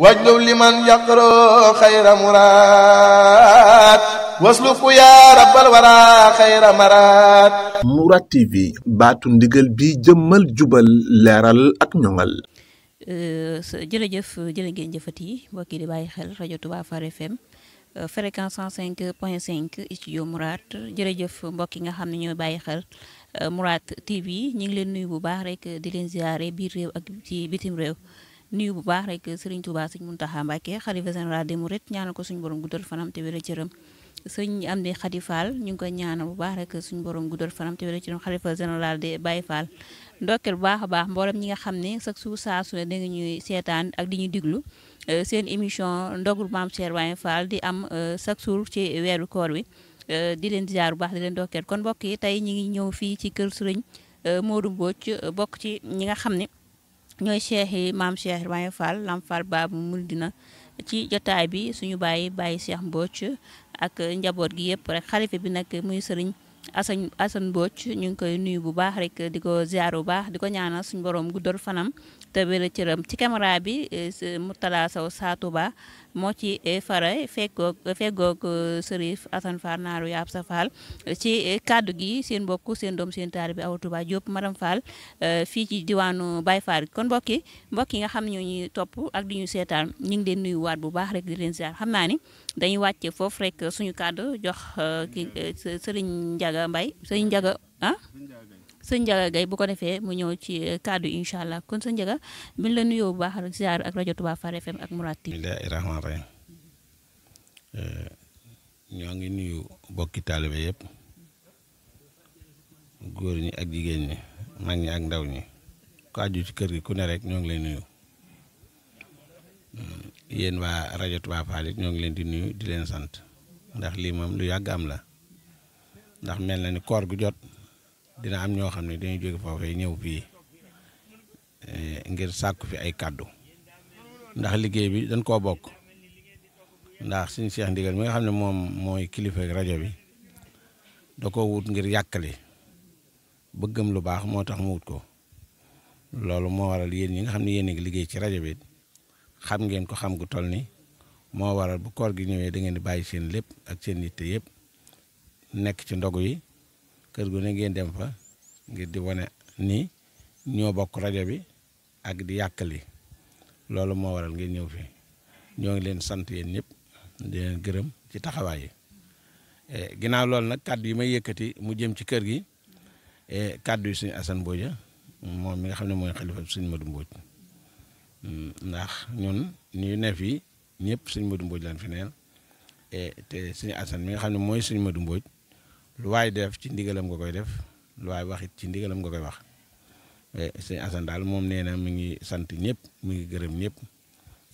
واجلب لمن يقرأ خير مراد واسلك يا رب الورى خير مراد Mourad TV baatu ndigal bi jëmmal jubal leeral ak ñoŋal. jërëjëf jërë ngeen jëfati mbokk yi di bàyyi xel rajo Touba Far FM fréquence 105.5 studio Mourad jërëjëf mbokk yi nga xam ne ñooy bàyyi xel Mourad TV ñu ngi leen nuyu bu baax rek di leen ziare biir réew ak ci bitim réew. nuyu bu baax rek Serigne Touba Serigne Mountakha Mbacké xalifa général des Mourides ñaanal ko suñu borom guddal fanam te wéral cëram Serigne Amdi Khady Fall ñu ngi koy ñaanal bu baax rek suñu borom guddal fanam te wéral cëram xalifa général des Baye Fall ndokkeel bu baax a baax mboolem ñi nga xam ne chaque jour saa su ne da nga ñuy seetaan ak di ñu diglu seen émission ndogul Mame Cheikh Ibrahima Fall di am chaque jour ci weeru koor wi di leen ziar bu baax di leen ndokkeel kon mbokk yi tey ñi ngi ñëw fii ci kër Serigne Modou Mbodj bokk ci ñi nga xam ne ñooy cheikh yi Mame Cheikh Ibrahima Fall Lamp Fall Babu Mouridina ci jotaay bi suñu bàyyi Cheikh Mbodj ak njaboot gi yëpp rek xalifa bi nag muy sëriñ Assane Mbodj ñu ngi koy nuyu bu baax rek di ko ziar bu baax di ko ñaanal suñu borom guddal fanam te wér cëram ci caméra bi Mourtala Sow Satouba moo ci fare feggoog Serif Assane Fall naaru yaab sa Fall ci kaddu gi seen mbokk seen doom seen taari bi Awa Touba Diop madame Fall fii ci diwaanu Baye Fall kon mbokk yi nga xam ne ñoo ñuy topp ak di ñu seetaan ñu ngi leen nuyu waat bu baax rek di leen ziar xam naa ni dañuy wàcce foofu rek suñu kaddu jox ki Serigne Ndiaga Mbaye Serigne Ndiaga sëñ Ndiaga Gaye bu ko defee mu ñëw ci kaddu incha allah kon sëñ Ndiaga bi ñu la nuyoo bu baax rek ziar ak rajo Touba Far FM ak Mourad TV. bismillaahi rahmaani rahiim ñoo ngi nuyu bokki taalibe yëpp góor ñi ak jigéen ñi mag ñi ak ndaw ñi ku aju ci kër gi ku ne rek ñoo ngi lay nuyu yéen waa rajo Touba Fall it ñoo ngi leen di nuyu di leen sant ndax lii moom lu yàgg am la ndax mel na ni koor gu jot dina am ñoo xam ne dañuy jóge foofee ñëw fii ngir sàkku fi ay kàddu ndax liggéey bi dañ koo bokk ndax suñu Cheikh Ndigal mi nga xam ne moom mooy kilifa rajo bi da ko wut ngir yàkkali bëggam lu baax moo tax mu wut ko loolu moo waral yéen ñi nga xam ne yéen a ngi liggéey ci rajo bi xam ngeen ko xam gu toll ni moo waral bu koor gi ñëwee da ngeen di bàyyi seen lépp ak seen yitte yëpp nekk ci ndogu yi kër gu ne ngeen dem fa ngir di wane ni ñoo bokk rajo bi ak di yàkkali loolu moo waral ngeen ñëw fi ñoo ngi leen sant yéen ñëpp di leen gërëm ci taxawaay yi ginnaaw loolu nag kàddu yi may yëkkati mu jëm ci kër gi kàddu yi suñu Assane Mbodj moom mi nga xam ne mooy xalifa suñu Modou Mbodj ndax ñun ñu ne fii ñëpp suñu Modou Mbodj lan fi neel te suñu Assane mi nga xam ne mooy suñu Modou Mbodj lu waay def ci ndigalam nga koy def lu waay wax it ci ndigalam nga koy wax suñu Assane daal moom nee na mi ngi sant ñëpp mi ngi gërëm ñëpp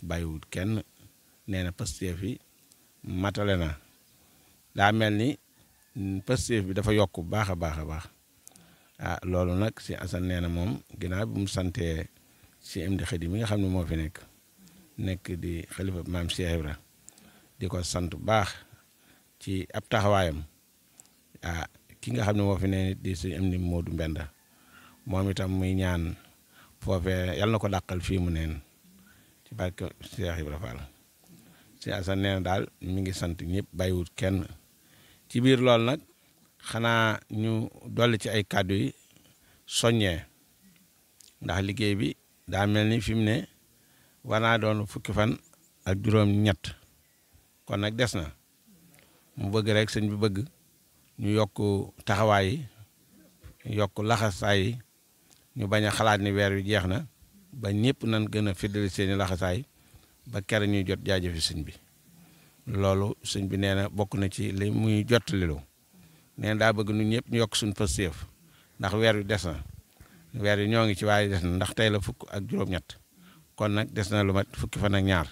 bàyyiwut kenn nee na Pastef yi matale na daa mel ni Pastef bi dafa yokk bu baax a baax a baax loolu nag si Assane nee na moom ginnaaw bi mu santee si Amdi Khady mi nga xam ne moo fi nekk di xalifa Mame Cheikh Ibra di ko sant bu baax ci ab taxawaayam ki nga xam ne moo fi ne di si Amdi Modou Mbenda moom itam muy ñaan foofee yal na ko dàqal fii mu neen ci barke Cheikh Ibra Fall si Assane nee na daal mi ngi sant ñëpp bàyyiwut kenn ci biir loolu nag xanaa ñu dolli ci ay kàddu yi soññee ndax liggéey bi daa mel ni fi mu ne war naa doon fukki fan ak juróom-ñett kon nag des na mu bëgg rek sëñ bi bëgg ñu yokk taxawaay yi yokk laxasaay yi ñu bañ a xalaat ni weer wi jeex na ba ñëpp nan gën a fidèle seeni laxasaay ba kere ñuy jot jaajëfi sëñ bi loolu sëñ bi nee na bokk na ci li muy jottalilu nee na daa bëgg ñun ñëpp ñu yokk suñu Pastef ndax weer wi des na weer wi ñoo ngi ci waaye des na ndax tey la fukk ak juróom-ñett kon nag des na lu mat fukki fan ak ñaar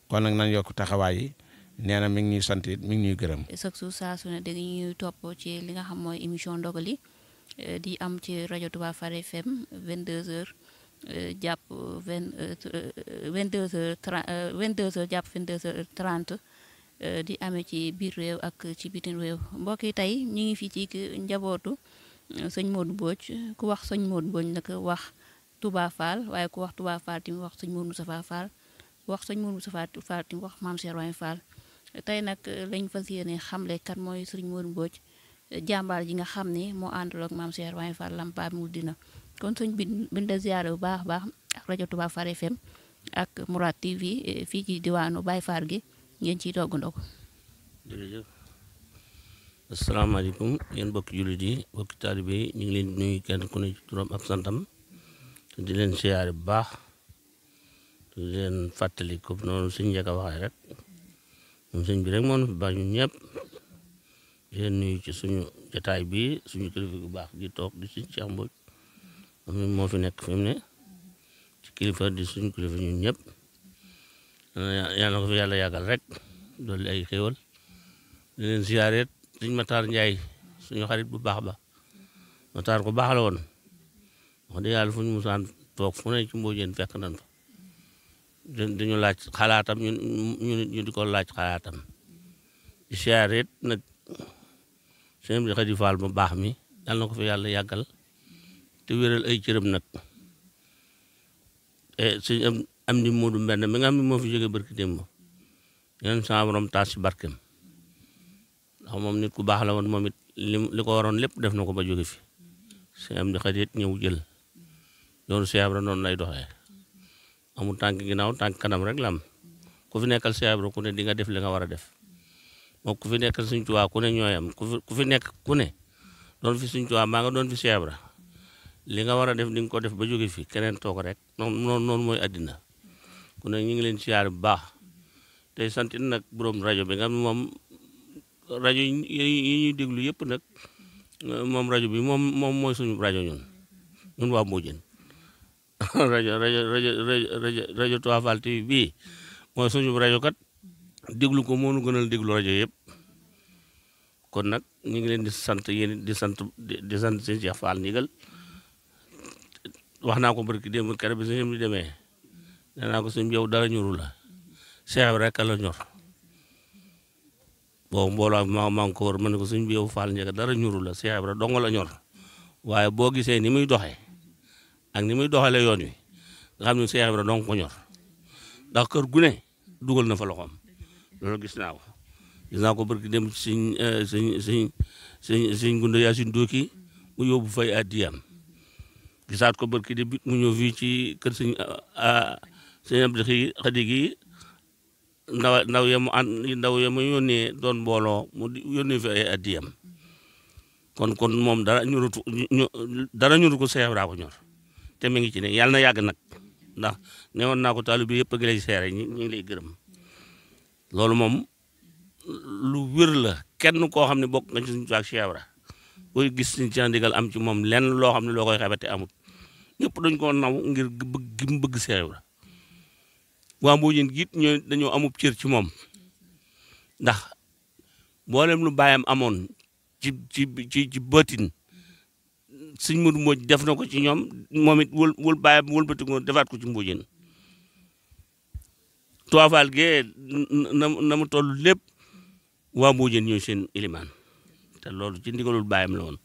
kon nag nañ yokk taxawaay yi nee na mi ngi ñuy sant it mi ngi ñuy gërëm. chaque jour saa su ne dañuy topp ci li nga xam mooy émission ndogali di am ci rajo Touba Far FM 22h jàpp 22h jàpp 22h30 di amee ci biir réew ak ci bitim réew mbokk yi tey ñu ngi fii ci njabootu sëñ Modou Mbodj ku wax sëñ Modou Mbodj nag wax Touba Fall waaye ku wax Touba Fall tamit wax sëñ Modou Moustapha Fall wax sëñ Modou Moustapha Fall wax maam Cheikh Ibrahima Fall tey nag lañ fas yéene xamle kan mooy sëriñ Modou Mbodj jàmbaar ji nga xam ne moo àndal ak maam Cheikh Ibrahima Fall Lampa Mouridina kon sëñ bi biñ la ziyaare bu baax a baax ak rajo Touba Far FM ak Mourad TV fii ci diwaanu Baye Fall gi ngeen ciy toggandoo ko. jërëjëf asalaamaaleykum yéen bokki jullit yi bokki taalibe yi ñu ngi leen di nuyu kenn ku ne ci turam ak santam te di leen siyaare bu baax te di leen fàttali ko noonu suñ njëkk a waxee rek moom sëñ bi rek moo nu fi baax ñun ñëpp di leen nuyu ci suñu jotaay bi suñu kilifa gu baax di toog di suñ Cheikh Mbodj moom moo fi nekk fi mu ne ci kilifa di suñu kilifa ñun ñëpp yàlla na ko fi yàlla yàggal rek dolli ay xéwal di leen siyaareet suñ Matar Njaay suñu xarit bu baax ba Matar ko baax la woon wax dëgg yàlla fu ñu musaan toog fu ne ci Mbodjeen fekk nañ fa dañu laaj xalaatam ñu di ko laaj xalaatam di siyaareet nag sëñ bi Xadi Fall bu baax mi yàlla na ko fi yàlla yàggal te wéral ay cëram nag suñ am di Moodu Mbenn mi nga xam ne moo fi jóge barki démb yéen sama borom taas ci barkem ndax moom nit ku baax la woon moom it li ko waroon lépp def na ko ba jóge fi sëñ am di Xadi ñëw jël yoonu Cheikh Ibra noonu lay doxee amul tànk ginnaaw tànk kanam rek la am ku fi nekkal Cheikh Ibra ku ne di nga def li nga war a def moom ku fi nekkal Sëñ Tuubaa ku ne ñooyam ku fi nekk ku ne doon fi Sëñ Tuubaa maa nga doon fi Cheikh Ibra li nga war a def di nga ko def ba jóge fi keneen toog rek noonu mooy àddina ku ne ñu ngi leen siyaare bu baax tey sant nag borom rajo bi nga moom rajo yi ñuy déglu yëpp nag moom rajo bi moom mooy suñu rajo ñun waa Mbodjeen rajo Touba Fall TV bii mooy suñu rajo kat déglu ko moo nu gënal déglu rajo yëpp kon nag ñu ngi leen di sant yéen di sant sëñ Cheikh Fall ndigal wax naa ko barki démb keroog bi sëñ bi demee nee naa ko sëñ yow dara ñuru la Cheikh bi rek la ñor boobu mbooloo maa ngi ko war ma ne ko sëñ bi yow Fall njëkk dara ñuru la Cheikh bi rek dong la ñor waaye boo gisee ni muy doxee ak ni muy doxalee yoon wi nga xam ne Cheikh bi rek dong ko ñor ndax kër gu ne dugal na fa loxoom loolu gis naa ko barki démb ci sëñ Gunda Yaasin Dooki mu yóbbu fay addiyam gisaat ko barki de bit mu ñëw fii ci kër sëñ Abdou Xadi gi ndaw ya mu yónnee doon mbooloo mu yónnee fi ay addiyam kon moom dara ñurutu ko Cheikh Ibra ko ñor te mi ngi ci ne yàlla na yàgg nag ndax newoon naa ko taalibe bi yëpp a ngi lay seere ñu ngi lay gërëm loolu moom lu wér la kenn koo xam ne bokk nga ci suñu ak Cheikh Ibra booy gis suñu ci ndigal am ci moom lenn loo xam ne loo koy xebate amut ñëpp dañ ko naw ngir bëgg Cheikh Ibra waa Mbodjeen giit ñoo dañoo amub cër ci moom ndax mboolem lu bàyyam amoon ci bëtin sëñ Modou Mbodj def na ko ci ñoom moom it wël bàyyam wëlbati ko defaat ko ci Mbodjeen Touba Fall gee na mu toll lépp waa Mbodjeen ñooy seen ilimaan te loolu ci ndigalul bàyyam la woon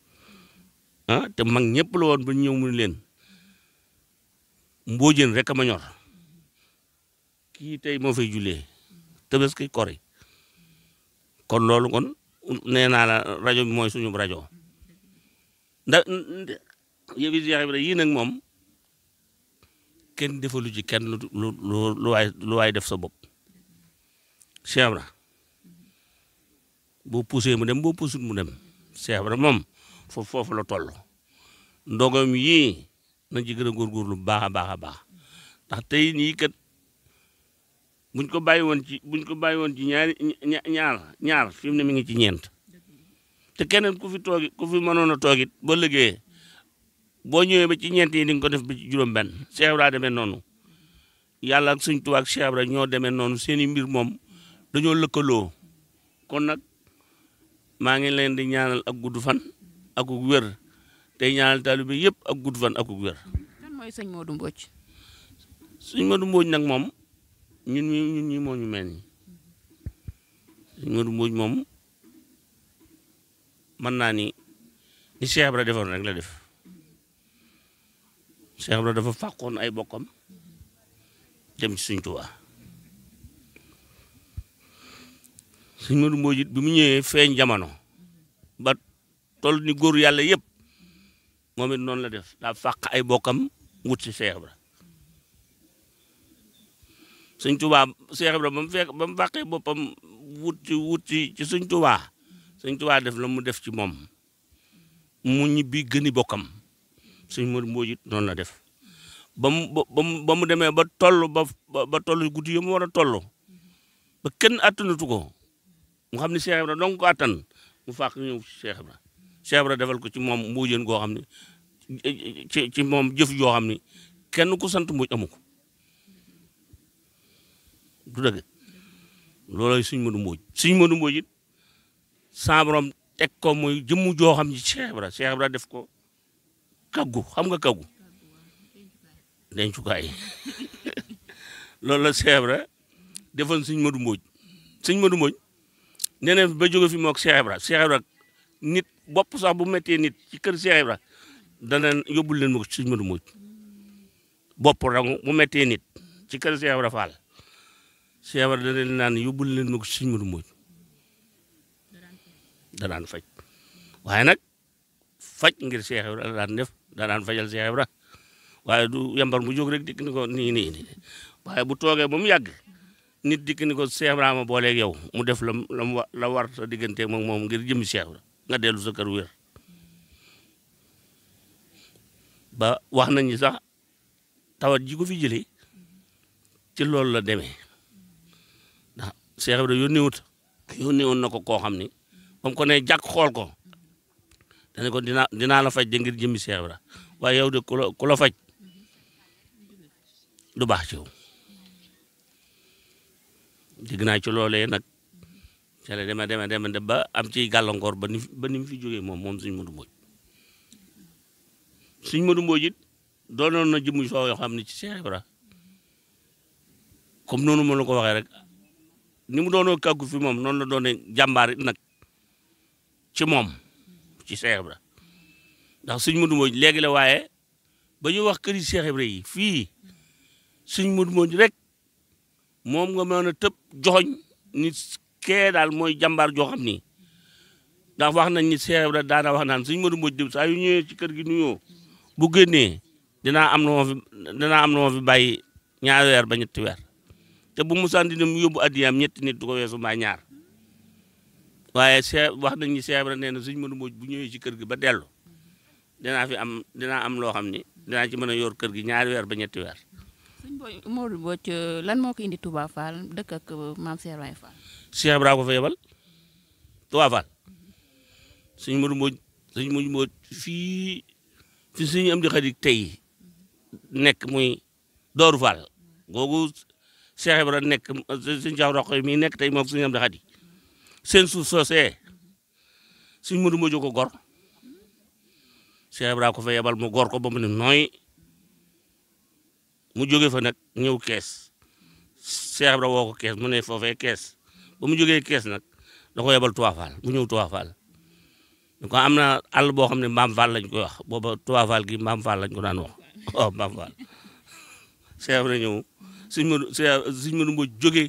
te mag ñëpp la woon ba ñëw mu leen Mbodjeen rek a ma ñor kii tey moo fay jullee Tabaski Kori kon loolu kon nee naa la rajo bi mooy suñu rajo ndax yëfi Cheikh Ibra yii nag moom kenn defalu ci kenn lu waay def sa bopp Cheikh Ibra boo poussé mu dem boo poussut mu dem Cheikh Ibra moom foofu la toll ndogam yii nañ ci gën a góorgóorlu baax a baax a baax ndax tey nii kat buñ ko bàyyi woon ci ñaar fi mu ne mi ngi ci ñeent te keneen ku fi mënoon a toogit ba liggéeyee boo ñëwee ba ci ñeent yi di nga ko def ba ci juróom-benn Cheikh Ibra demee noonu yàlla ak Sëñ Tuubaa ak Cheikh Ibra ñoo demee noonu seeni mbir moom dañoo lëkkaloo kon nag maa ngi leen di ñaanal ak gudd fan ak wér tey ñaanal taalibe yëpp ak gudd fan ak wér. kan mooy sëñ Modou Mbodj. sëñ Modou Mbodj nag moom ñun ñi moo ñu mel ni sëñ Modou Mbodj moom mën naa ni Cheikh Ibra defoon rek la def Cheikh Ibra dafa fàqoon ay bokkam dem ci Sëñ Tuubaa sëñ Modou Mbodj it bi mu ñëwee feeñ jamono ba toll ni góor yàlla yëpp moom it noonu la def daa fàq ay bokkam wut si Cheikh Ibra sëñ Touba Cheikh Ibra ba mu fàqee boppam wut ci sëñ Touba def la mu def ci moom mu ñibbi gëni bokkam sëñ Modou Mbodj it noonu la def ba mu demee ba toll ba toll guddi yi mu war a toll ba kenn attanatu ko mu xam ne Cheikh Ibra dong ko attan mu fàq ñëw ci Cheikh Ibra defal ko ci moom mbuujeen goo xam ne ci moom jëf joo xam ne kenn ku sant mbuuj amu ko du dëgg loolooy sëñ Modou Mbodj it sa borom teg ko muy jëmmu joo xam ne Cheikh Ibra def ko kaggu xam nga kaggu dencukaay loolu la Cheikh Ibra defoon sëñ Modou Mbodj nee na ba jóge fi mook Cheikh Ibra nit bopp sax bu méttee nit ci kër Cheikh Ibra dana yóbbul leen ma ko sëñ Modou Mbodj bopp rek bu méttee nit ci kër Cheikh Ibra Fall Cheikh Ibra dana leen naan yóbbul leen ma ko sëñ Modou Mbodj da daan faj waaye nag faj ngir Cheikh Ibra la daan def da daan fajal Cheikh Ibra waaye du yambar mu jóg rek dikk ni ko nii waaye bu toogee ba mu yàgg nit dikk ni ko Cheikh Ibrahima booleeg yow mu def la war sa digganteeg moom ngir jëmmi Cheikh Ibra nga dellu sa kër wér ba wax nañ ni sax tawat ji ko fi jëlee ci loolu la demee ndax Cheikh Ibra yónnee woon na ko koo xam ni ba mu ko ne jàkk xool ko dane ko dinaa la faj de ngir jëmmi Cheikh Ibra waaye yow de ku la faj du baax ci yow digg naa ci loolee nag ca la dema ba am ciy gàllankoor ba ni mu fi jógee moom sëñ Modou Mbodj sëñ Modou Mbodj it doonoon na jëmm soo yoo xam ne ci Cheikh Ibra comme noonu ma la ko waxee rek ni mu doonoo kàggu fi moom noonu la doone jàmbaar it nag ci moom ci Cheikh Ibra ndax sëñ Modou Mbodj léegi la waaye ba ñu wax këri Cheikh Ibra yi fii sëñ Modou Mbodj rek moom nga mën a tëb joxoñ ni kee daal mooy jàmbaar joo xam ni ndax wax nañ ni Cheikh Ibra daana wax naan sëñ Modou Mbodj dem saa yu ñëwee ci kër gi nuyoo bu génnee dinaa am na ma fi bàyyi 2 weer ba 3 weer te bu musaan di dem yóbbu addiyaam 2 nit du ko weesu mbaa 2 waaye wax nañ ni Cheikh Ibra nee na sëñ Modou Mbodj bu ñëwee ci kër gi ba dellu dinaa am loo xam ni dinaa ci mën a yor kër gi 2 weer ba 3 weer. sëñ Modou Mbodj lan moo ko indi Touba Fall dëkk ak maam Cheikh Ibrahima Fall. Cheikh Ibra ko fa yebal Touba Fall sëñ Modou Mbodj fii sëñ Amdi Xadi tey nekk muy Dooru Fall googu Cheikh Ibra nekk sëñ Cheikh Roqe mi nekk tey moom sëñ Amdi Xadi seen suuf soosee sëñ Modou Mbodj ko gor Cheikh Ibra ko fa yebal mu gor ko ba mu ne nooy mu jóge fa nag ñëw kees Cheikh Ibra woo ko kees mu ne foofee kees ba mu jógee kees nag da ko yebal Touba Fall mu ñëw Touba Fall ko am na àll boo xam ne Mbaam Fall lañ koy wax booba Touba Fall gi Mbaam Fall lañ ko daan wax waaw Mbaam Fall Cheikh Ibra ñëw sëñ Modou Mbodj jóge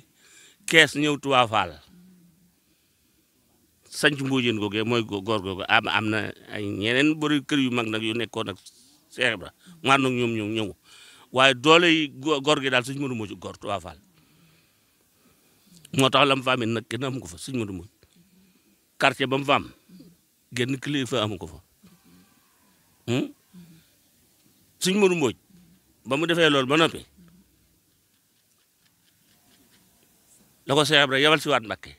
kees ñëw Touba Fall sanc Mbodjeen googee mooy góor googu am na ay ñeneen bari kër yu mag nag yu nekkoon ak Cheikh Ibra maa nag ñoom ñëw waaye doole yi góor gi daal sëñ Modou Mbodj góor Touba Fall moo tax la mu fa amee nag kenn amu ko fa sëñ Modou Mbodj quartier ba mu fa am genn kilifa amu ko fa sëñ Modou Mbodj ba mu defee loolu ba noppi la ko Cheikh Ibra yabal si waat Mbàkke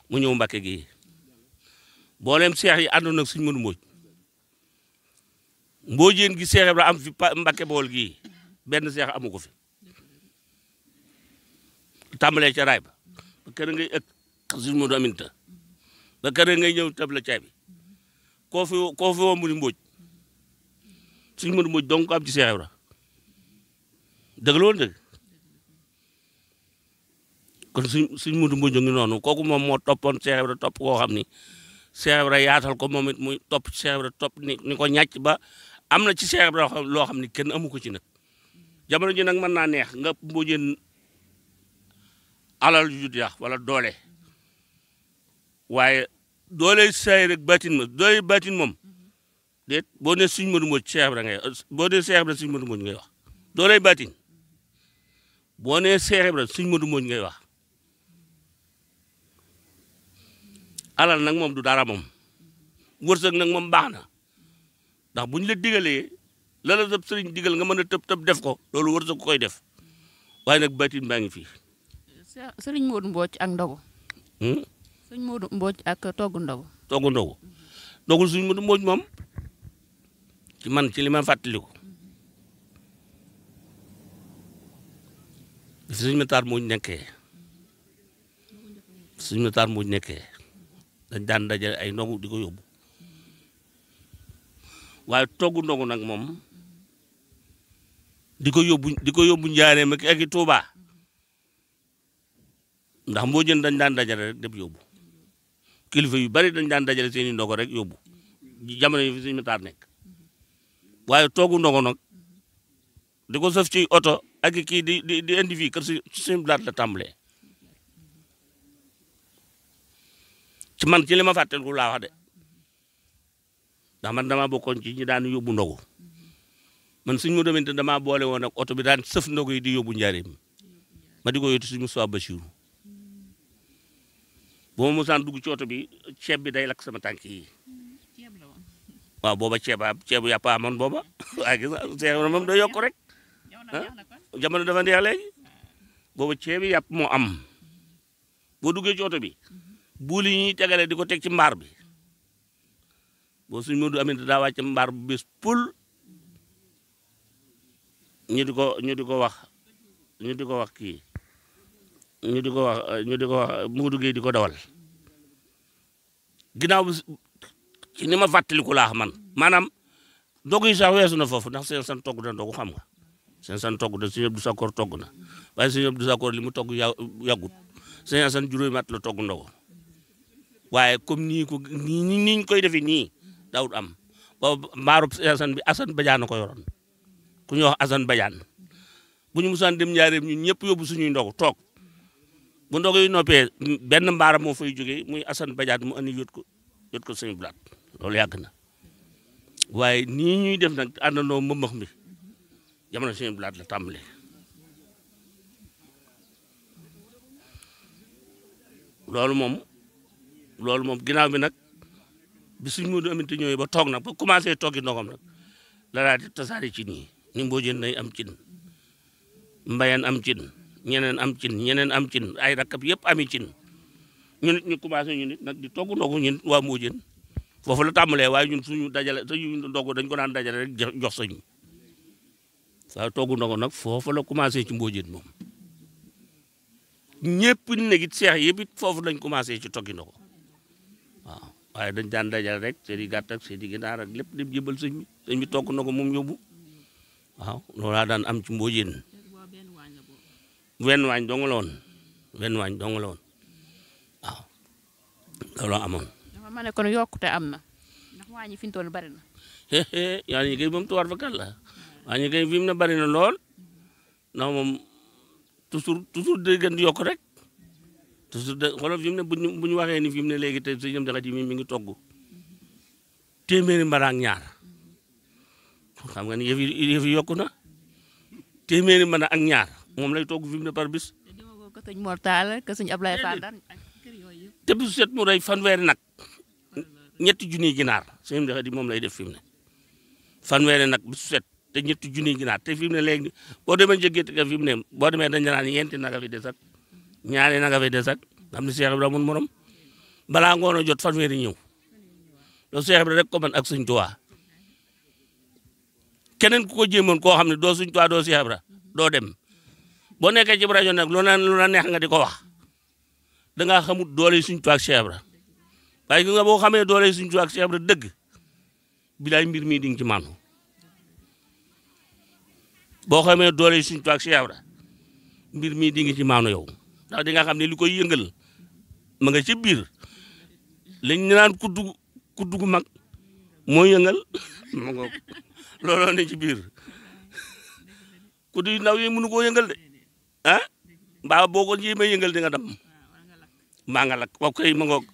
mu ñëw Mbàkke gi booleem seex yi àndoon ak sëñ Modou Mbodj Mbodjeen gi Cheikh Ibra am fi Mbàkke bool gii benn seex amu ko fi tàmbalee ca raay ba kër ngay ëkk sëñ Modou Aminta ba kër ngay ñëw tab la caabi koo fi woo mu ni Mbodj sëñ Modou Mbodj donc am ci Cheikh Ibra dëgg la woon dëgg kon sëñ Modou Mbodj ngi noonu kooku moom moo toppoon Cheikh Ibra topp koo xam ni Cheikh Ibra yaatal ko moom it muy topp Cheikh Ibra topp ni ko ñàcc ba am na ci Cheikh Ibra loo xam ni kenn amu ko ci nag jamono ji nag mën naa neex nga Mbodjeen alal ju jeex wala doole waaye doole saay rek baatin ma doole baatin moom déet boo ne Sëñ Modou Mbodj Cheikh Ibra ngay boo ne Cheikh Ibra Sëñ Modou Mbodj ngay wax doole baatin boo ne Cheikh Ibra Sëñ Modou Mbodj ngay wax alal nag moom du dara moom wërsëg nag moom baax na ndax buñ la digalee la la sab sëriñ digal nga mën a tëb def ko loolu wërsëg koy def waaye nag baatin baa ngi fii. Sëriñ Modou Mbodj ak ndogu. Sëriñ Modou Mbodj ak togg ndogu. togg ndogu ndogul Sëriñ Modou Mbodj moom ci man ci li ma fàttaliku Sëriñ Matar Mbodj nekkee dañ daan dajale ay ndogu di ko yóbbu waaye togg ndogu nag moom di ko yóbbu Njaaréem ak i Tuuba ndax Mbodjeen dañ daan dajale rek dem yóbbu kilifa yu bari dañ daan dajale seeni ndogo rek yóbbu jamono yi fi Sëriñ Matar nekk waaye togg ndogu nag di ko sëf ci oto ak kii di indi fii kër si Sëriñ Blaat la tàmbalee ci man ci li ma fàttaliku laa wax de ndax man dama bokkoon ci ñi daan yóbbu ndogu man Sëriñ Modou Aminta dama boole woon ak oto bi daan sëf ndogu yi di yóbbu Njaaréem ma di ko yóbbu Sëriñ Moustapha Bachir boo ma mosaan dugg ci oto bi ceeb bi day lakk sama tànk yi waaw booba ceebu yàpp amoon booba waaye gis nga Seex moom day yokk rek jamono dafa neex léegi booba ceebi yàpp moo am boo duggee ci oto bi buuli yi ñuy tegale di ko teg ci mbaar bi boo Sëriñ Modou Aminta daa wàcc mbaar bu bés pul ñu di ko wax kii ñu di ko wax Modou Gueye di ko dawal ginnaaw bi ci ni ma fàttaliku laa man maanaam ndog yi sax weesu na foofu ndax seen san togg na ndogu xam nga seen san togg na Sëriñ Abdou Sakor togg na waaye Sëriñ Abdou Sakor li mu togg yàggut seen san juróomi at la togg ndogu waaye comme nii ñu koy defee nii daawut am boobu mbaarub Assane bi Assane Badiane ko yoroon ku ñuy wax Assane Badiane bu ñu musaan dem Njaaréem ñun ñëpp yóbbu suñuy ndogu toog bu ndogu yi noppee benn mbaara moo fay jógee muy Assane Badiane mu andi yót ko Sëriñ Blaat loolu yàgg na waaye nii ñuy def nag àndandoo mbëmbax mi jamono Sëriñ Blaat la tàmbalee loolu moom ginnaaw bi nag bi Sëriñ Modou Aminta ñëwee ba toog nag ba commencé toggi ndogam nag la daal di tasaare cin yi ni Mbodjeen day am cin Mbayeen am cin ñeneen am cin ay rakkab yëpp ami cin ñun ñu commencé ñu nit nag di togg ndogu ñun waa Mbodjeen foofu la tàmbalee waaye ñun suñu ndogu dañ ko daan dajale rek jox sañu waaye togg ndogu nag foofu la commencé ci Mbodjeen moom ñëpp nag it seex yëpp it foofu lañ commencé ci toggi ndogu waaw waaye dañ daan dajale rek seen i gàtt ak seen i ginaar ak lépp dem jëbal sëñ bi togg ndogu moom yóbbu waaw loolu laa daan am ci Mbodjeen wenn waañ dong la woon waaw loolu amoon. dafa ma ne kon yokkute am na ndax waañi fi mu toll bari na. yaa ngi koy moom tuwaat fa kàll la waañi koy fi mu ne bari na lool ndax moom toujours day gën di yokk rek toujours de xoolal fi mu ne bu ñu waxee ni fi mu ne léegi te sëñ am jaxat yi mi ngi togg téeméeri mbana ak ñaar xam nga ni yëf yi yokku na téeméeri mbana ak ñaar moom lay togg fi mu ne par bis. te sëñ Mor Talla que sëñ Ablaye Fall daan te bu set mu rey fanweeri nag ñetti junniy ginaar sëñ am jaxat yi moom lay def fi mu ne fanweeri nag bu set te ñetti junniy ginaar te fi mu ne léegi boo demee jéggeeti nga fi mu ne boo demee dañ naan yenti naga fi des ak ñaari naga fi des ak xam ne Cheikh Ibrahima mun morom balaa ngoon a jot fanweeri ñëw loolu Cheikh Ibrahima rek ko man ak Sëñ Tuubaa keneen ku ko jéemoon koo xam ne doo Sëñ Tuubaa doo Cheikh Ibrahima doo dem boo nekkee ci rajo nag lu la neex nga di ko wax da ngaa xamut doole Sëñ Tuubaa ak Cheikh Ibrahima waaye gi nga boo xamee doole Sëñ Tuubaa ak Cheikh Ibrahima dëgg bilaay mbir mii di nga ci maanu boo xamee doole Sëñ Tuubaa ak Cheikh Ibrahima mbir mii di nga ci maanu yow ndax di nga xam ne li koy yëngal ma nga ci biir lañ naan kuddu gu mag moo yëngal ma nga looloo ne ci biir kuddu yu ndaw yi mënu koo yëngal de ah mbaa boo ko jéemee yëngal di nga dem maa nga lakk waaw kay ma ngoog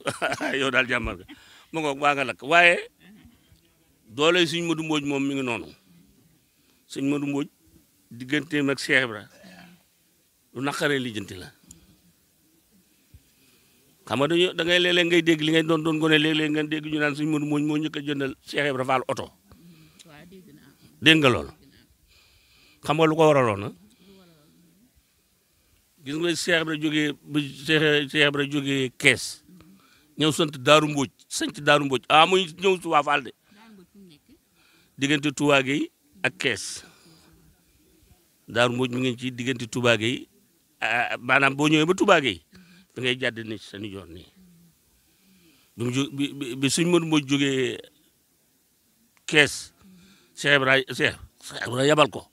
yow daal jàmbar nga ma ngoog maa nga lakk waaye doole sëñ Modou Mbodj moom mi ngi noonu sëñ Modou Mbodj digganteem ak Cheikh Ibra lu naqaree lijjanti la xam nga da ngay léeg-léeg ngay dégg li ngay doon gone léeg-léeg nga dégg ñu naan sëñ Modou Mbodj moo njëkk a jëndal Cheikh Ibra Fall oto dégg nga loolu xam nga lu ko waraloon na gis nga Cheikh Ibra jógee Cheikh Ibra jógee Kees ñëw sant Daaru Mbodj muy ñëw Touba Fall de diggante Touba Gueye ak Kees Daaru Mbodj mi ngi ci diggante Touba Gueye maanaam boo ñëwee ba Touba Gueye fi ngay jàdd ni sa nijoor nii bi sëñ Modou Mbodj jógee Kees Cheikh Ibra yabal ko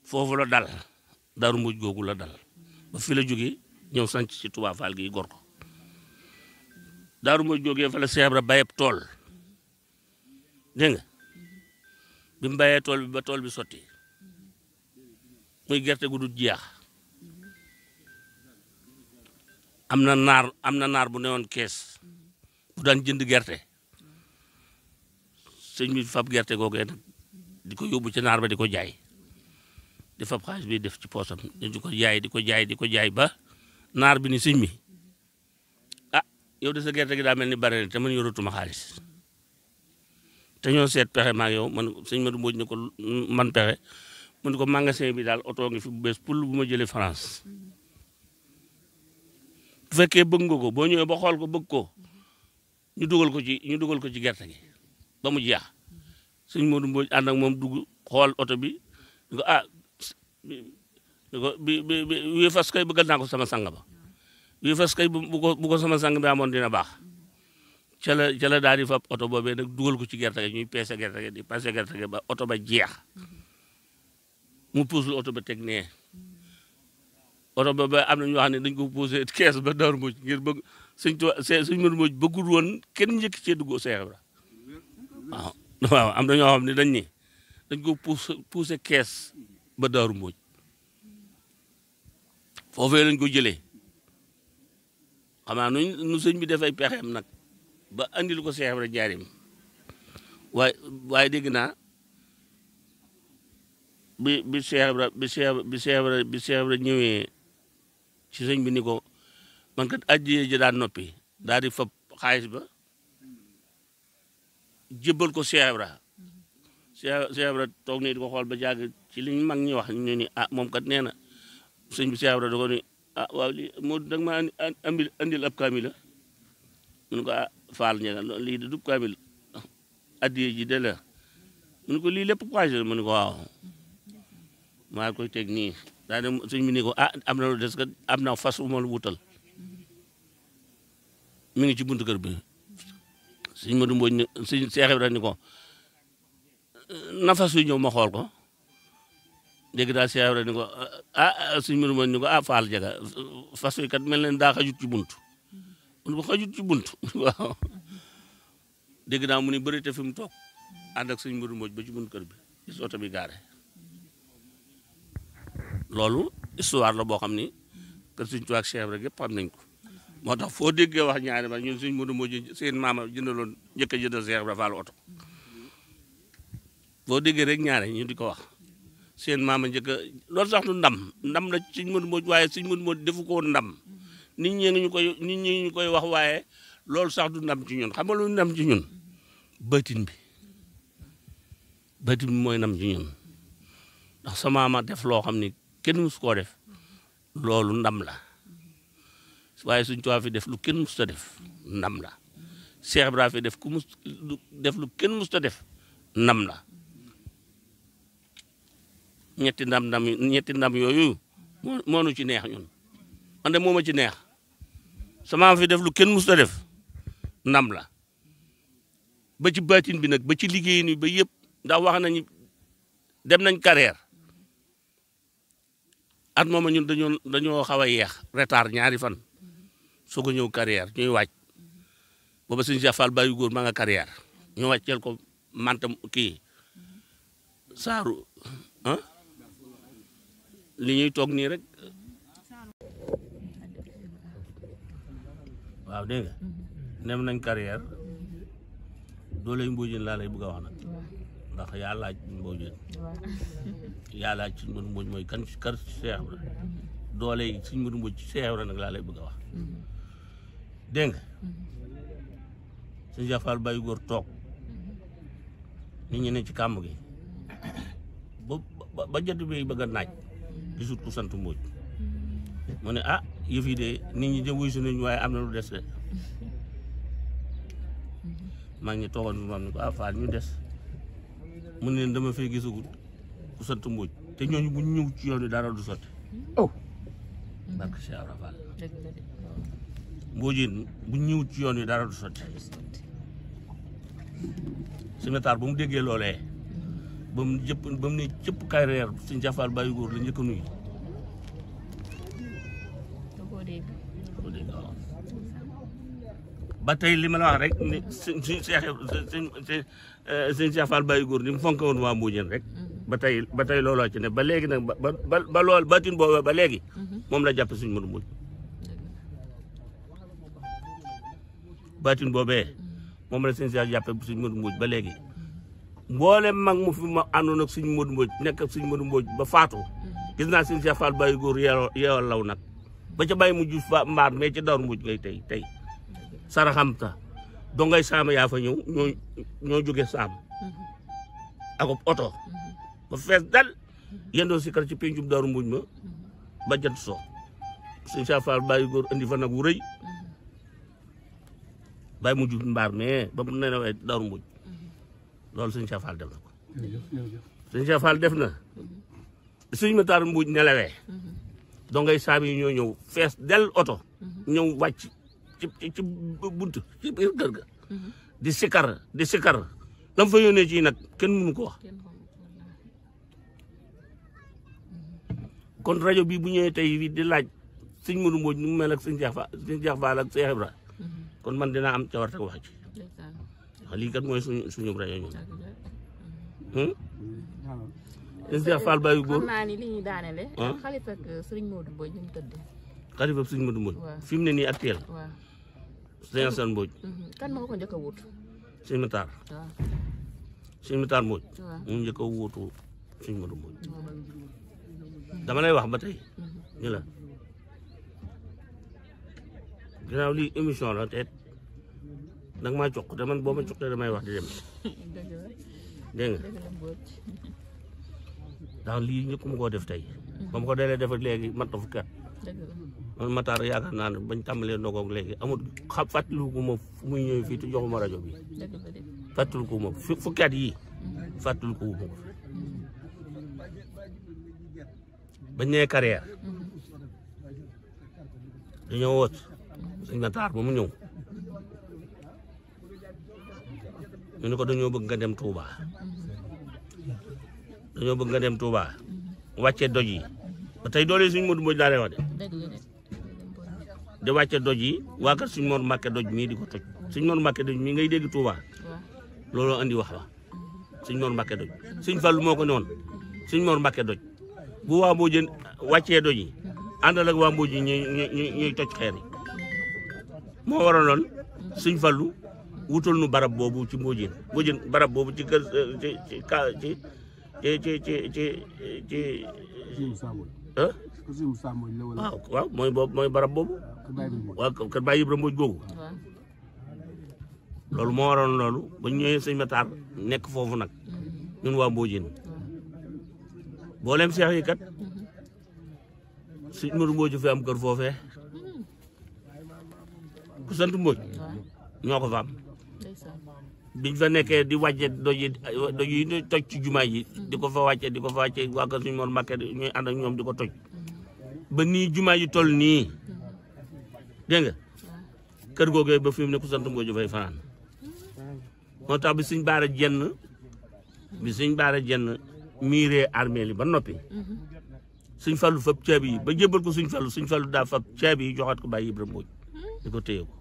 foofu la dal Daaru Mbodj googu la dal ba fi la jógee ñëw sanc ci Touba Fall gi gor ko Daaru Mbodj jógee fa la Cheikh Ibra bayeb tool dégg nga bi mu bayee tool bi ba tool bi sotti muy gerte gu dul jeex am na naar bu newoon Kees bu daan jënd gerte sëñ bi fab gerte googee nag di ko yóbbu ci naar ba di ko jaay di fab xaalis bi def ci poosam di ko jaay ba naar bi ni sëñ mi ah yow de sa gerte gi daa mel ni bare na te man yoratuma xaalis te ñoo seet pexe maag yow man sëñ Modou Mbodj ne ko man pexe mu ne ko magasin bi daal oto ngi fi bu bees pour bu ma jëlee France bu fekkee bëgg nga ko boo ñëwee ba xool ko bëgg ko ñu dugal ko ci gerte gi ba mu jeex sëñ Modou Mbodj ànd ak moom dugg xool oto bi ñu ko wii fas kay bëggal naa ko sama sang ba wii fas kay bu ko sama sang bi amoon dina baax ca la daal di fab oto boobee nag dugal ko ci gerte gi ñuy peese gerte gi di peese gerte gi ba oto ba jeex mu puusul oto ba teg nee oto ba am na ñu wax ne dañ ko posé kees ba Daaru Mbodj ngir bëgg sëñ Modou Mbodj bëggul woon kenn njëkk cee dugg Cheikh Ibra waaw am na ñoo xam ne dañ ko poussé kees ba Daaru Mbodj foofee lañ ko jëlee xam naa nu sëñ bi def ay pexeem nag ba andil ko Cheikh Ibra Njaaréem waaye dégg naa bi Cheikh Ibra ñëwee ci sëñ bi ni ko man kat ajjiyee ji daan noppi daal di fab xaalis ba jébbal ko Cheikh Ibra Cheikh Ibra toog nii di ko xool ba jàgg ci li ñu mag ñi wax ñu ni moom kat nee na sëñ bi Cheikh Ibra da ko ni waaw lii moo da nga ma andil ab kaamil la mu ne ko Fall ñega lii de dub kaamil addiyee ji de la mu ne ko lii lépp xaalis la mu ne ko waaw maa koy teg nii daa dem sëñ bi ni ko am na lu des kat am na fas wu ma la wutal mi ngi ci buntu kër bi sëñ Modou Mbodj ne sëñ Cheikh Ibra ni ko na fas yu ñëw ma xool ko dégg daal Cheikh Ibra ni ko sëñ Modou Mbodj ni ko Fall jaga fas yu kat mel leen daa xajut ci buntu mun ko xajut ci buntu waaw dégg naa mu ni bëri te fi mu toog ànd ak sëñ Modou Mbodj ba ci buntu kër bi gis oto bi gaare loolu histoire la boo xam ni kër sëñ Tuubaa ak Cheikh Ibra gépp xam nañ ko moo tax foo déggee wax ñaari ba ñun sëñ Modou Mbodj seen maama jëndaloon njëkk a jëndal Cheikh Ibra Fall oto foo déggee rek ñaare ñu di ko wax seen maama njëkk a loolu sax du ndam la sëñ Modou Mbodj waaye sëñ Modou Mbodj defu ko ndam nit ñi ñu koy wax waaye loolu sax du ndam ci ñun xam nga lu ndam ci ñun bëtin bi mooy ndam ci ñun ndax sa maama def loo xam ni kenn mus koo def loolu ndam la waaye suñ Tuubaa fi def lu kenn mus ta def ndam la Cheikh Ibra fi def def lu kenn mus ta def ndam la ñetti ndam yooyu moo nu ci neex ñun man de moo ma ci neex sama fi def lu kenn mus ta def ndam la ba ci baatin bi nag ba ci liggéey ni ba yëpp ndax wax nañu dem nañ carrière at mooma ñun dañoo xaw a yeex retard ñaari fan soog a ñëw carrière ñuy wàcc booba sëñ Cheikh Fall Baye góor maa nga carrière ñu wàcceel ko mantam kii saaru li ñuy toog nii rek waaw dégg nga nem nañ carrière doole Mbodiène laa lay bëgg a wax nag ndax yaa laaj Mbodiène yaa laaj Sëñ Modou Mbodj mooy kan kar Cheikh Ibra doole yi Sëñ Modou Mbodj ci Cheikh Ibra nag laa lay bëgg a wax dégg nga Sëñ Cheikh Fall Baye Góor toog nit ñi ne ci kàmb gi ba jot bi bëgg a naaj gisut ku sant Mbodj mu ne ah yëf yi de nit ñi de wuy su nañu waaye am na lu des de maa ngi toogoon bi moom ni ko ah Fall ñu des mu ne leen dama fay gisagut ku sant Mbodj te ñooñu bu ñëw ci yoon wi dara du sotti barke Cheikh Ibra Fall Mbodiène bu ñëw ci yoon wi dara du sotti simetaar ba mu déggee loolee ba mu ne cëpp carrière Sëñ Cheikh Fall Baye Góor la njëkk a nuyu ba tey li ma la wax rek ni sëñ Cheikh Fall Baye Góor ni mu fonk woon waa Mbodiène rek ba tey looloo ci ne ba léegi nag ba lool batin boobu ba léegi moom la jàpp Sëñ Modou Mbodj batin boobee moom la sëñ Cheikh jàppe Sëñ Modou Mbodj ba léegi mboolem mag mu fi ma àndoon ak Sëñ Modou Mbodj nekk ak Sëñ Modou Mbodj ba faatu gis naa Sëñ Cheikh Fall Baye Góor yeewal law nag ba ca bàyyi mujj fa mbaar mais ca Daaru Mbodj ngay tey saraxamta dongay saama yaa fa ñëw ñoo jóge saam ak oto ba fees dal yendoo si kar ci pencum Daaru Mbodj ma ba jant soo Sëñ Cheikh Fall Baye Góor indi fa nag wu rëy bàyyi mujj mbaar mais ba mu nenewee Daaru Mbodj loolu Sëñ Cheikh Fall def na ko Sëñ Cheikh Fall def na Sëñ Matar Mbodj nelawee dongay saam yi ñoo ñëw fees del oto ñëw wàcc ci bunt ci biir kër ga di sikar lam fa yónnee ci nag kenn mënu ko wax kon rajo bi bu ñëwee tey di laaj Sëñ Modou Mbodj nu mu mel ak Sëñ Cheikh Fall ak Cheikh Ibra kon man dinaa am cawarte wax ci wax lii kat mooy suñu rajo ñun Sëñ Cheikh Fall Baye Góor xam naa ni li ñuy daanele xalifa ak Sëñ Modou Mbodj ñu tëddee xalifa Sëñ Modou Mbodj fi mu ne nii actuel Sëñ Assane Mbodj kan moo ko njëkk a wut Sëñ Matar Sëñ Matar Mbodj mu njëkk a wuutu Sëñ Modou Mbodj dama lay wax ba tey ñu la ginnaaw lii émission la te nag maa jox te man boo ma joxee damay wax di dem dégg nga ndax lii ñëpp mu koo def tey ba mu ko delee def léegi mat na fukki at man Matar yaakaar naa ne bañ tàmbalee ndogoog léegi amul xam fàttaliku ko ma fu muy ñëwee fii te joxuma rajo bi fàttaliku ko ma fukki at yii fàttaliku ko ma ko bañ nee carrière dañoo woot Sëñ Matar ba mu ñëw ñu ne ko dañoo bëgg nga dem Touba wàcce doj yi ba tey doole Sëñ Modou Mbodj laa lay wax de wàcce doj yi waa kat Sëñ Mor Mbàkke doj mii di ko toj Sëñ Mor Mbàkke doj mii ngay dégg Touba looloo andi wax la Sëñ Mor Mbàkke doj Sëñ Fallu moo ko ne woon Sëñ Mor Mbàkke doj bu waa Mbodiène wàccee doj yi àndal ak waa Mbodiène ñuy toj xeer yi moo waraloon Sëñ Fallu wutal nu barab boobu ci Mbodiène barab boobu ci kër ci waaw mooy barab boobu waaw kër Baye Ibra Mbodj googu loolu moo waroon loolu ba ñëwee Sëñ Matar nekk foofu nag ñun waa Mbodiène boolem seex yi kat Sëñ Modou Mbodj fi am kër foofee ku sant Mbodj ñoo ko fa am biñ fa nekkee di wàcce doj yi toj ci jumaa yi di ko fa wàcce waa kër Sëñ Mor Mbàkke ñuy ànd ak ñoom di ko toj ba nii jumaa yi toll nii dégg nga kër googee ba fi mu ne ku sant Mbodj fay fanaan moo tax bi Sëñ Baara Jenn miiree armée li ba noppi Sëñ Fallu fab caabi yi ba jébbal ko Sëñ Fallu daa fab caabi yi joxaat ko Baye Ibra Mbodj di ko téye ko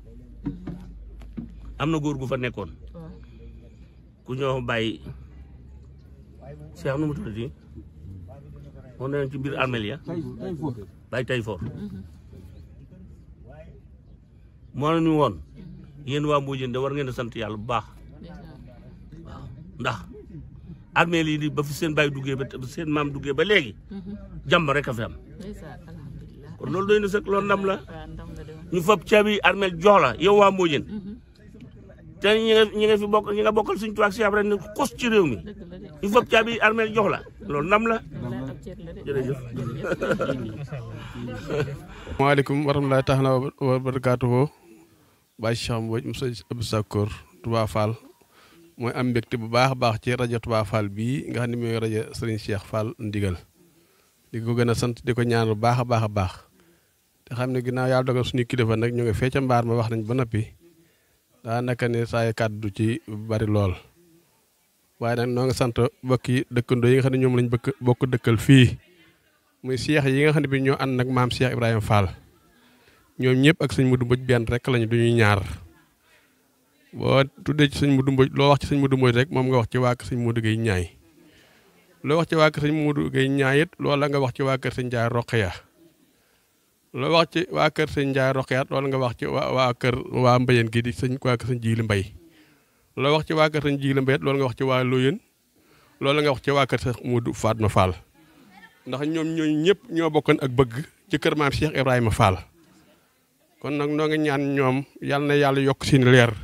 am na góor gu fa nekkoon ku ñëw Baye Cheikh nu mu tuddati moo ne ci biir armée ya Baye Tayfoor moo ñu woon yéen waa Mbodiène de war ngeen a sant yàlla bu baax waaw ndax armée lii ba fi seen baay duggee ba seen maam duggee ba léegi jàmm rek a fi am kon loolu doy na sëkk loolu ndam la ñu fab caabi armée jox la yow waa Mbodiène te ñi nga fi bokk ñi nga bokkal suñu tubaab si rek ne xos ci réew mi ñu fab caabi armée jox la loolu ndam la jërëjëf. maaleykum wa rahmatulahi taala wa barakaatuhu Baye Cheikh Mbodj Moussa Abdou Sakkour Touba Fall mooy am mbégte bu baax a baax ci rajo Touba Fall bii nga xam ne mooy rajo Serigne Cheikh Fall ndigal di ko gën a sant di ko ñaan bu baax a baax a baax te xam ne ginnaaw yàlla dogal suñu kilifa nag ñu ngi fee ca mbaar ma wax nañ ba noppi daanaka ne saa yu kàddu ci bari lool waaye nag noo ngi sant bokki dëkkandoo yi nga xam ne ñoom lañ bokk dëkkal fii muy Cheikh yi nga xam ne bi ñoo ànd nag maam Cheikh Ibrahima Fall ñoom ñëpp ak sëñ Modou Mbodj benn rek lañu duñuy ñaar boo tuddee ci sëñ Modou Mbodj loo wax ci sëñ Modou Mbodj rek moom nga wax ci waa kër sëñ Modou Gueye ñaay loo wax ci waa kër sëñ Modou Gueye ñaay it loola nga wax ci waa kër sëñ Ndiaye Roqeya loo wax ci waa kër sëñ Ndiaye Roqeya loola nga wax ci waa kër waa Mbayeen gi di waa kër sëñ Jiili Mbay loo wax ci waa kër sëñ Jiili Mbay loolu nga wax ci waa Loyeen loolu nga wax ci waa kër sëñ Modou Fatma Fall ndax ñoom ñooñu ñëpp ñoo bokkoon ak bëgg ci kër maam Cheikh Ibrahima Fall kon nag noo ngi ñaan ñoom yal na yàlla yokk seen leer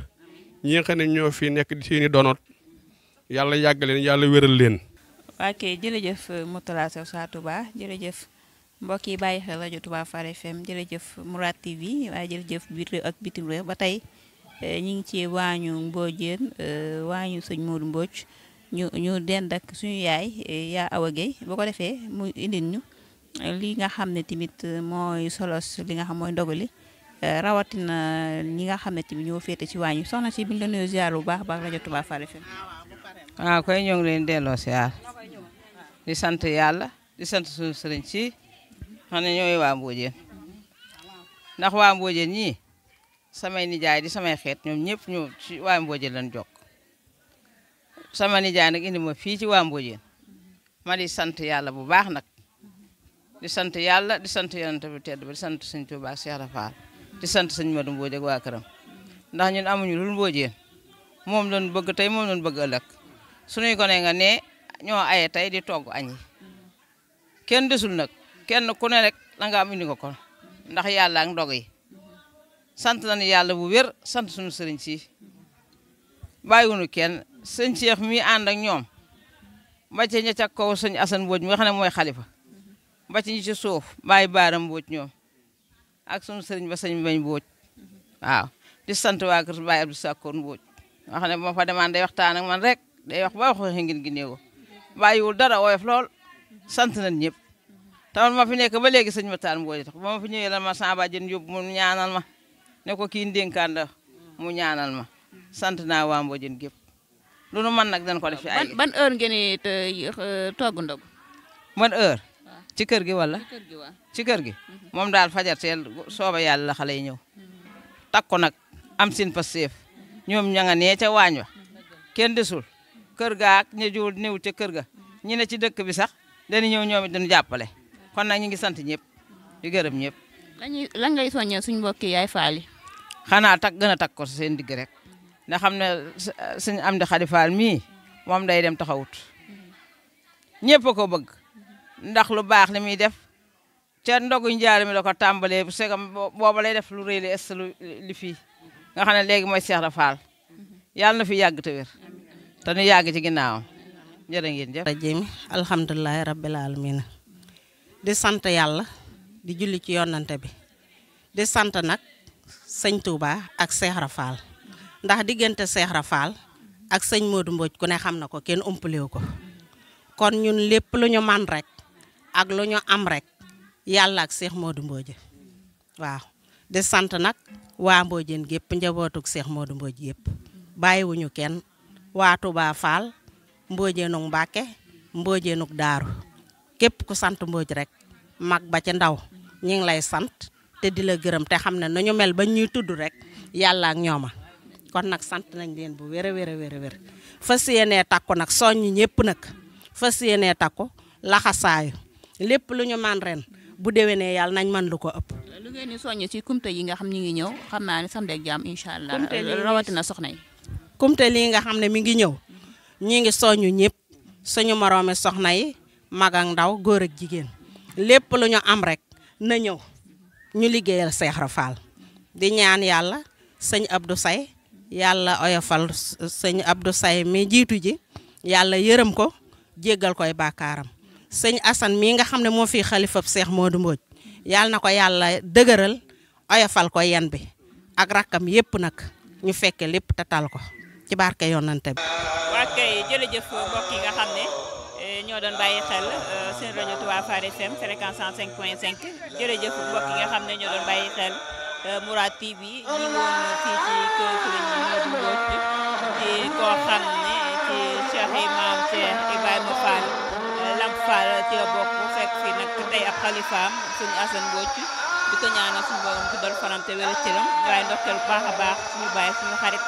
ñi nga xam ne ñoo fi nekk di seeni donoot yàlla yàgg leen yàlla wéral leen. waa kay jërëjëf Moutala Sow Sa Touba jërëjëf mbokk yi bàyyi xel rajo Touba Fall FM jërëjëf Mourad TV waaye jërëjëf biir réew ak bitim réew ba tey ñu ngi ci waañu Mbodiène waañu sëñ Modou Mbodj ñu dend ak suñu yaay yaa Awa Gueye boo ko defee mu indil ñu li nga xam ne tamit mooy solos li nga xam mooy ndogali rawatina ñi nga xam ne tamit ñoo féete ci waañu soxna si bi ñu la nuyoo ziar bu baax baax rajo Touba Fall FM. waaw koy ñoo ngi leen delloo ziar di sant yàlla di sant suñu sëriñ si xam ne ñooy waa Mbodiène ndax waa Mbodiène ñii samay nijaay di samay xeet ñoom ñëpp ñoo ci waa Mbodiène lañ jokk sama nijaay nag indi ma fii ci waa Mbodiène ma di sant yàlla bu baax nag di sant yàlla di sant yonent bi tedd ba di sant sëñ Tuubaa ak Cheikh Rafal di sant sëñ Modou Mbodj ak waa këram ndax ñun amuñu lu Mbodiène moom lañ bëgg tey moom lañ bëgg ëllëg suñuy gone nga ne ñoo aye tey di togg añ yi kenn desul nag kenn ku ne rek la nga am indi nga ko ndax yàlla ak ndog yi sant nañu yàlla bu wér sant suñu sëriñ si bàyyiwuñu kenn sëñ Cheikh mi ànd ak ñoom ba ci ña ca kaw sëñ Assane Mbodj mi nga xam ne mooy xalifa ba ci ñi ci suuf bàyyi Baara Mbodj ñoom ak suñu sëriñ ba sëñ Bañ Mbodj waaw di sant waa kër Baye Abdou Sakkour Mbodj nga xam ne bu ma fa demaan day waxtaan ak man rek day wax ba wax ngeen gi néew bàyyiwul dara woyof lool sant nañ ñëpp taman ma fi nekk ba léegi sëñ Matar Mbodj tax ba ma fi ñëwee la ma sama bàjjen yóbbu mu ñaanal ma ne ko kii ndénkaan la mu ñaanal ma sant naa waa Mbodiène gépp lu nu man nag dañ ko def ci ay ban heure ngeen di togg ndog ban heure ci kër gi wala ci kër gi moom daal fajar teel sooba yàlla la xale yi ñëw takko nag am sin pa seef ñoom ña nga nee ca waañ wa kenn desul kër ga ak ña jiwul néew ca kër ga ñi ne ci dëkk bi sax dañu ñëw ñoom it dañu jàppale kon nag ñu ngi sant ñëpp di gërëm ñëpp lan ngay soññee suñu mbokki yaay faal yi xanaa gën a takk ko seen digg rek ndax xam ne sëñ Amdi Xadi Faal mii moom day dem taxawut ñëpp a ko bëgg ndax lu baax li muy def ca ndogu njaar mi la ko tàmbalee bu segam booba lay def lu rëy li est li fii nga xam ne léegi mooy Cheikh Ibra Fall yàlla na fi yàgg te wér te nu yàgg ci ginnaawam jërë ngeen jëf rajim alhamdulilahi rabbil alamin di sant yàlla di julli ci yonante bi di sant nag sëñ Touba ak Cheikh Ibra Fall ndax diggante Cheikh Ibra Fall ak sëñ Modou Mbodj ku ne xam na ko kenn umpalewu ko kon ñun lépp lu ñu man rek ak lu ñu am rek yàlla ak Cheikh Modou Mbodj waaw di sant nag waa Mbodiène gépp njabootug Cheikh Modou Mbodj yëpp bàyyiwuñu kenn waa Touba Fall Mbodiènug Mbàkke Mbodiènug Daaru képp ku sant Mbodj rek mag ba ci ndaw ñi ngi lay sant te di la gërëm te xam ne nu ñu mel ba ñuy tudd rek yàlla ak ñooma kon nag sant nañ leen bu wér a wér a wér a wér fas yéenee takku nag soññ ñëpp nag fas yéenee takku laxasaayu lépp lu ñu man ren bu déwénee yàlla nañ mën lu ko ëpp. lu ngeen di soññ ci kumte yi nga xam ñu ngi ñëw xam naa ne samedi ak jàmm incha allah Kumte rawatina soxna yi. kumte lii nga xam ne mi ngi ñëw ñi ngi soññu ñëpp suñu moroomi soxna yi mag ak ndaw góor ak jigéen lépp lu ñu am rek na ñëw ñu liggéeyal Cheikh Ibra Fall di ñaan yàlla sëñ Abdou Say yàlla oyofal sëñ Abdou Say mi jiitu ji yàlla yërëm ko jéggal koy bàkkaaram sëñ Assane mii nga xam ne moo fi xalifab Cheikh Modou Mbodj yàlla na ko yàlla dëgëral oyofal ko yen bi ak rakkam yépp nag ñu fekke lépp te tal ko ci barke yonante bi. waa kay jërëjëf mbokk yi nga xam ne ñoo doon bàyyi xel seen rajo Touba Fall FM fréquence 105.5 jërëjëf mbokk yi nga xam ne ñoo doon bàyyi xel Mourad TV ñi woon fii ci kër Serigne Modou Mbodj di koo xam ne ci Cheikh Imam Cheikh Ibrahima Fall Lamp Fall ci la bokk fekk fii nag tey ab xalifaam suñu Assane Mbodj di ko ñaanal suñu borom tuddal fanam te wér cëram waaye ndokkeel bu baax a baax suñu bàyyi suñu xarit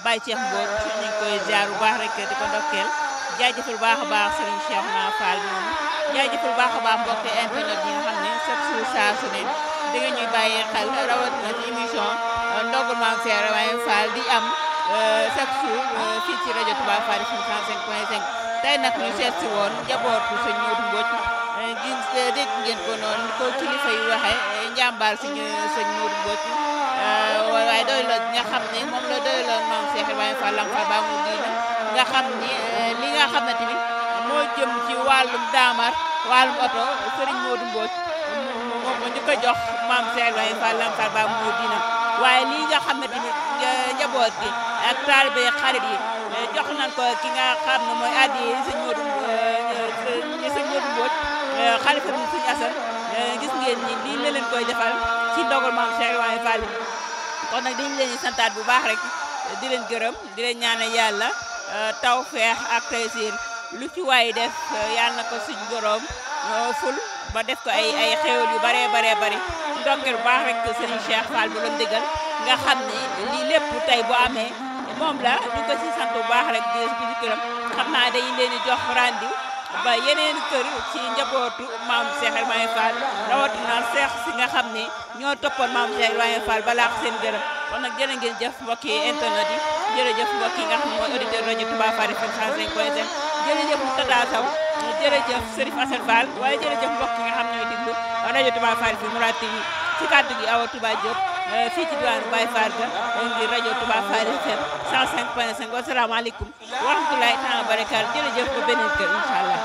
Baye Cheikh Mbodj ñu ngi koy jaar bu baax rek di ko ndokkeel jaajëfal bu baax a baax Serigne Cheikh Ma Fall moom jaajëfal bu baax a baax mbokk internet yi nga xam ne chaque jour saa su ne da nga ñuy bàyyi xel rawatina ci émission Ndogul Mame Cheikh Ibrahima Fall di am chaque jour fii ci rajo Touba Fall 105.5 tey nag ñu seet si woon njabootu sëñ Modou Mbodj gis dégg ngeen ko noonu ko kilifa yi waxee njàmbaar si sëñ Modou Mbodj waaye doy la nga xam ne moom la doy la Mame Cheikh Ibrahima Fall Lamp Fall ba mu diina nga xam ni li nga xam ne tamit moo jëm ci wàllum daamar wàllum oto Serigne Modou Mbodj moo ko njëkk a jox Mame Cheikh Ibrahima Fall Lamp Fall ba mu diina waaye lii nga xam ne tamit njaboot gi ak taalibe xarit yi jox nañ ko ki nga xam ne mooy addi sëñ Modou Mbodj xalifa bi sëñ Assane gis ngeen ni lii la leen koy defal ci ndogal Mame Cheikh Ibrahima Fall kon nag dañu leen di santaat bu baax rek di leen gërëm di leen ñaanal yàlla tawfeex ak taysiir lu ci waay def yàlla na ko suñ borom ful ba def ko ay xéewal yu bare ndokkeel bu baax rek Serigne Cheikh Fall bu doon dëggal nga xam ne lii lépp tey bu amee moom la ñu ko ci sant bu baax rek di ci këram xam naa dañu leen di jox rendi ba yeneen kër ci njabootu Mame Cheikh Ibrahima Fall rawatina Cheikh si nga xam ne ñoo toppoon Mame Cheikh Ibrahima Fall balaa seen gërëm kon nag jërë ngeen jëf mbokki internet yi jërëjëf mbokk yi nga xam ne mooy auditeur rajo Touba Fall FM 105.5 jërëjëf Tata Sow jërëjëf Serif Assane Fall waaye jërëjëf mbokk yi nga xam ne ñooy déglu rajo Touba Fall fi Mourad TV ci kàddu gi Awa Touba Diop fii ci diwaanu Baye Fall ga ngir rajo Touba Fall FM 105.5 wasalaamaaleykum wa rahmatulahi taala wa barakaatu jërëjëf ba beneen kër incha allah